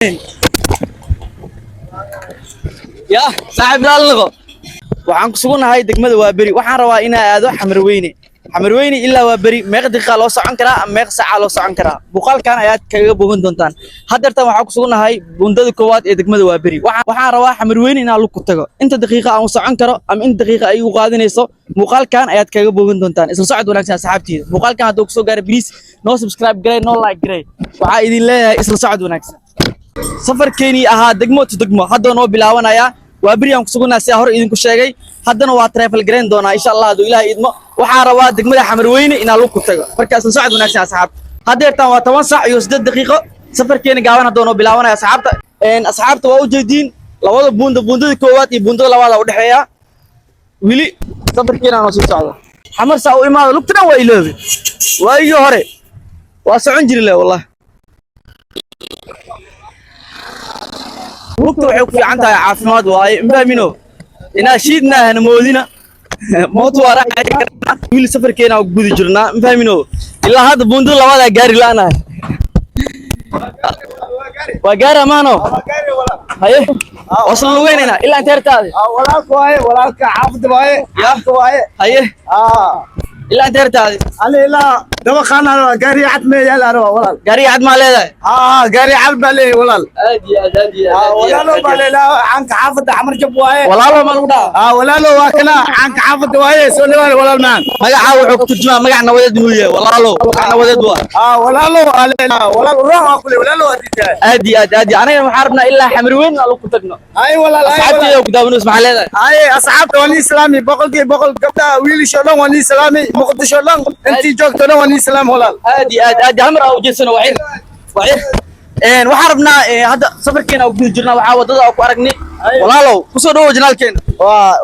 Ya saaxiib laalnaqo. Waxaan ku sugannahay degmada Waaberi. Waxaan rabaa inaan aado Xamarweyne. Xamarweyne ilaa Waaberi meeqa daqiiqa loo socon karaa ama meeqa saaca loo socon karaa? Muuqaalkan ayaad kaga bogan doontaan. Haddeertan waxaan ku sugannahay buundada koowaad ee degmada Waaberi. Waxaan rabaa Xamarweyne inaan lug ku tago. Inta daqiiqa aan u socon karo ama inta daqiiqa ay igu qaadanayso muuqaalkan ayaad kaga bogan doontaan. Isla socod wanaagsan, asxaabteyda. Muuqaalkan hadduu kusoo gaaro, please noo subscribe garee, noo like garee. Waxaa idin leeyahay isla socod wanaagsan. Safarkeenii ahaa degmo to degmo hadda noo bilaabanayaa. Waa beri aan ku sugannahay, sidaa hore idinku sheegay. Haddana waa travel gareyn doonaa, insha Allah, hadduu Ilaahay idmo. Waxaa rabaa degmada Xamarweyne inaan lug ku tago. Marka isla socod wanaagsan, asxaabta. Haddeertan waa 10 saac iyo 8 daqiiqo. Safarkeeni gaaban haddoo noo bilaabanaya, asxaabta. Asxaabta, waa ujeediin labada buunda, buundada koowaad iyo buundada labaad aa udhexeeya. Weli safarkeena noo sii socdo. Xamar saa u imaado, lugta dhan waa iloobe. Waagii hore waa socon jiri le, wallah. Lugta waxay ku fiican tahay caafimaad waaye, mafahmino inaa shiidna hana moodina, mooto waa raaci karnaa. Wili safarkeena ku gudi jirnaa, mafahmino. Ilaa hadda buundada labaadaa gaari la'nahay. Waa gaari amaano. Haye, waa isla lugeynayna ilaa inta hertaade. Walaalka waaye, walaalka xaafadda waaye. Ya. Waaye. Haye, ilaa inta hertaade. Ali ilaa dabaqaana gaari cad mee yaal araba, walaal. Gaariga cad maa leedahay? Aa, gaari cad baa leeyahay, walaal. Aad iyo aad, aad iyo aad. Walaalo baa leeyahay, caanka xaafadda Xamar Jab waaye. Walaalo ma lagu dhaha? Aa, walaalo waa kana, caanka xaafadda waaye. Soo dhawaada, walaal maan. Magacaa wuxuu ku turjumaa magac nabadeed inuu yahay. Walaalo magac nabadeed waa. Aa, walaalo waa leeyahay, walaal ruux waa kule, walaalo waa diidaa. Aad iyo aad, aad iyo. Anagana waxaan rabnaa ilaa Xamarweyn aan ku tagno. Ay walaal, ay. Asxaabteeda ku daawanayso, maxaa leedahay? Ay asxaabta, waa nii islaami 100%. Gabdhaha wiilasha dhan waa nii islaami, Muqdisho dhan intii joogto dhan waa nii islaam, walaal. Aad iyo aad, aad iyo. Hal mar aa ujeedsano, waa xir, waa xir. Waxaan rabnaa hadda safarkeena aan ku guda jirnaa. Waxaa wadada aan ku aragnay walaalow. Kusoo dhawow janaalkeena.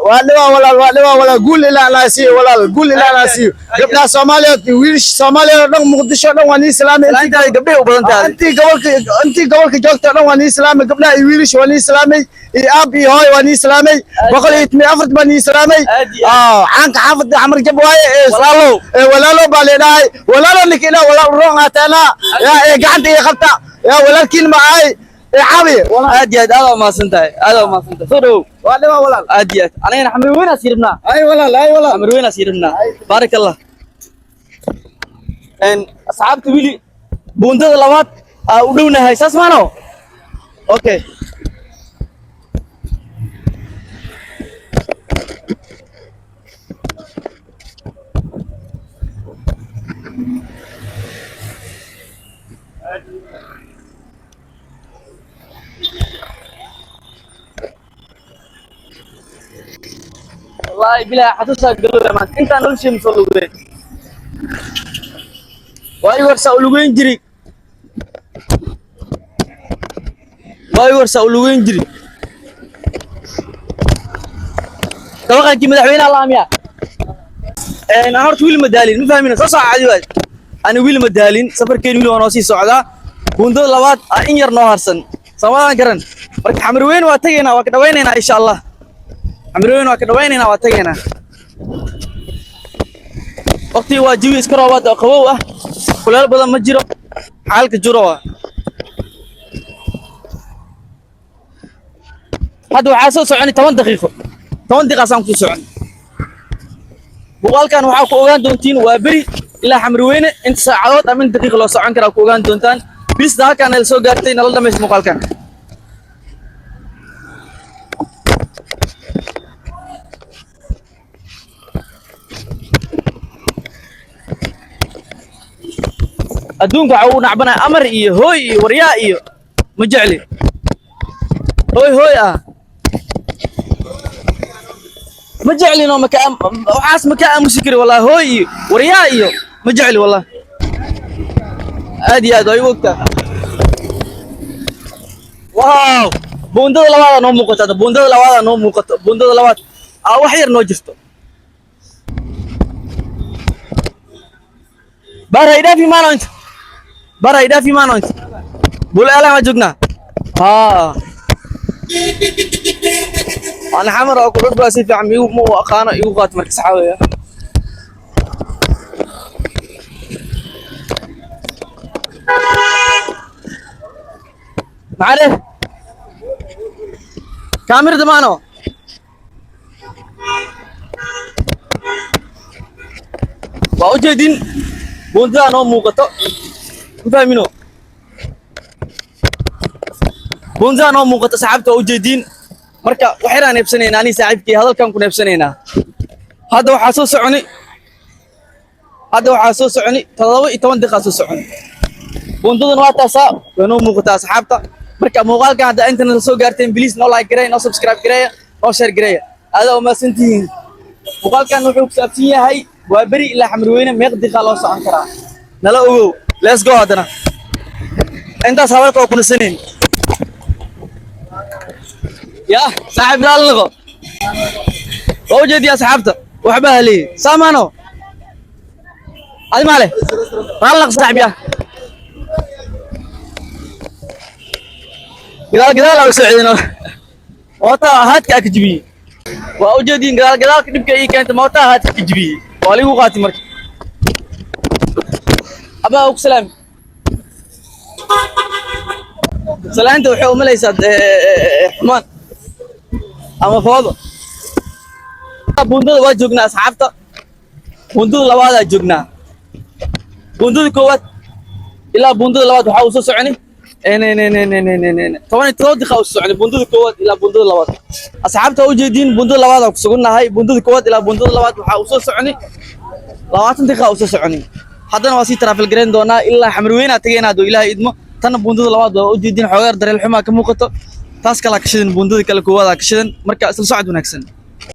Waa dhibaa, walaal, waa dhibaa, walaal. Guul ilaa Allah siiyo, walaal, guul ilaa Allah siiyo. Gabdhaha Soomaaliyeed iyo wiilasha Soomaaliyeed oo dhan, Muqdisho dhan waa nii islaami. Intaada gabdhahay u badan tahay. Intii gobolka joogta dhan waa nii islaamay. Gabdhaha iyo wiilasha waa nii islaamay, iyo aab iyo hooy waa nii islaamay. 114 baa nii islaamay. Aad iyo Caanka xaafadda Xamar Jab waaye. Walaalow. Walaalo baa leedahay, walaalo ninka ilaa walaal roon aataana yaa ee gacanta iyo qabta yaa walaalkiin ma ahay ee caawiye. Aad iyo aad, aad waa mahadsan tahay, aad waa mahadsan tahay. Soo dhawow. Waa dhibaa, walaal. Aad iyo aad. Anagana Xamarweyn aa sii rabnaa. Ay walaal, ay walaal. Xamarweyn aa sii rabnaa. Baarak Allah. Asxaabta, wili buundada labaad aa u dhownahay, saas maano? Okay. Wallahi bilaa xasuusaa galowda maanta. Intaan noloshii ma soo lugeyn. Waa ii warsaa u lugeyn jiri, waa ii warsaa u lugeyn jiri. Dabaqankii madaxweynaha laamiya aan horta wili ma daalin, ma fahmina. Soo soco cadi waay. Ani wili ma daalin, safarkeen wili waa noo sii socdaa. Buundada labaad aa in yar noo harsan, soomadaan garan. Marka Xamarweyn waa tegaynaa, waa ka dhawaynaynaa, insha Allah. Xamarweyn waa ka dhawaynaynaa, waa tegaynaa. Waqtiga waa jawi iska roobaad oo qabow ah, kuleel badan ma jiro, xaalka juro waa. Hadda waxaa soo soconi 10 daqiiqo, 10 daqiiqaasaan kusoo soconi. Muuqaalkan waxaa ku ogaan doontiin waa beri ilaa Xamarweyne inta saacadood ama inta daqiiqa loo socon karaa ku ogaan doontaan. Bisda halkaan nala soo gaartay, nala dhamaysta muuqaalkan. Adduunka waxa uu nacbanaya amar iyo hooy iyo waryaa iyo ma jecli. Hooy hooy ah ma jeclino, maka waxaas ma ka aamusi kari, wallahi. Hooy iyo waryaa iyo ma jecli, wallahi. Aad iyo aad waa igu ogtaa. Wow, buundada labaadaa noo muuqato hadda, buundada labaadaa noo muuqato. Buundada labaad aa wax yar noo jirto. Baar ha idhaafi maano inta, baar ha idhaafi maano inta. Bul Eelan waa joognaa. Haa, ana Xamar oo ku cusbaa si fiican igu ma u aqaano, igu qaato. Marka saxaawaya Maxaa dheh? Kaamirada maano. Waa ujeedin buundadaa noo muuqato, ma fahmino? Buundadaa noo muuqato, saxaabta, waa ujeediin. Marka wax yaraan neebsanaynaa, anii saaxiibkii hadalkan ku neebsanaynaa. Hadda waxaa soo soconi 17 daqiiqa soo soconi. Buundadan waa taasaa, way noo muuqataa, asxaabta. Marka muuqaalkan hadda intana soo gaarteen, please noo like gareeya, noo subscribe gareeya, noo share gareeya. Aadaa umahadsantihiin. Muuqaalkan wuxuu ku saabsan yahay waa beri ilaa Xamarweyne meeq daqiiqa loo socon karaa? Nala ogow. Let's go. Haddana intaas hadalka oo kunasanayn ya saaxiib laal noqo. Waa ujeediya, asxaabta, waxba haleeyey saamaano adi maale raal naq saaxiib ya gadaal gadaal aa soo cedino mootaa haadka aa ka jibiyey. Waa ujeediin gadaal gadaalka dhibka ii keenta, mootaa haadka ka jibiyey, waa liigu qaatay. Marka abaa ugu salaami salaanta waxay umalaysaa xumaan ama foodo. Buundada waa joognaa, asxaabta, buundada labaadaa joognaa. Buundada koowaad ilaa buundada labaad waxaa uu soo soconi 17 daqiiqa uu soo soconi, buundada koowaad ilaa buundada labaad. Asxaabta, waa ujeediin, buundada labaad aan ku sugannahay. Buundada koowaad ilaa buundada labaad waxaa uu soo soconi 20 daqiiqa uu soo soconi. Haddana waa sii travel gareyn doonaa ilaa Xamarweyne tagaynaa hadduu Ilaahay idmo. Tanna buundada labaad waa ujeediin, xoogaar dareel xumaa ka muuqato. Taas kalaa ka shidan, buundada kale koowaad aa ka shidan. Marka isla socod wanaagsan.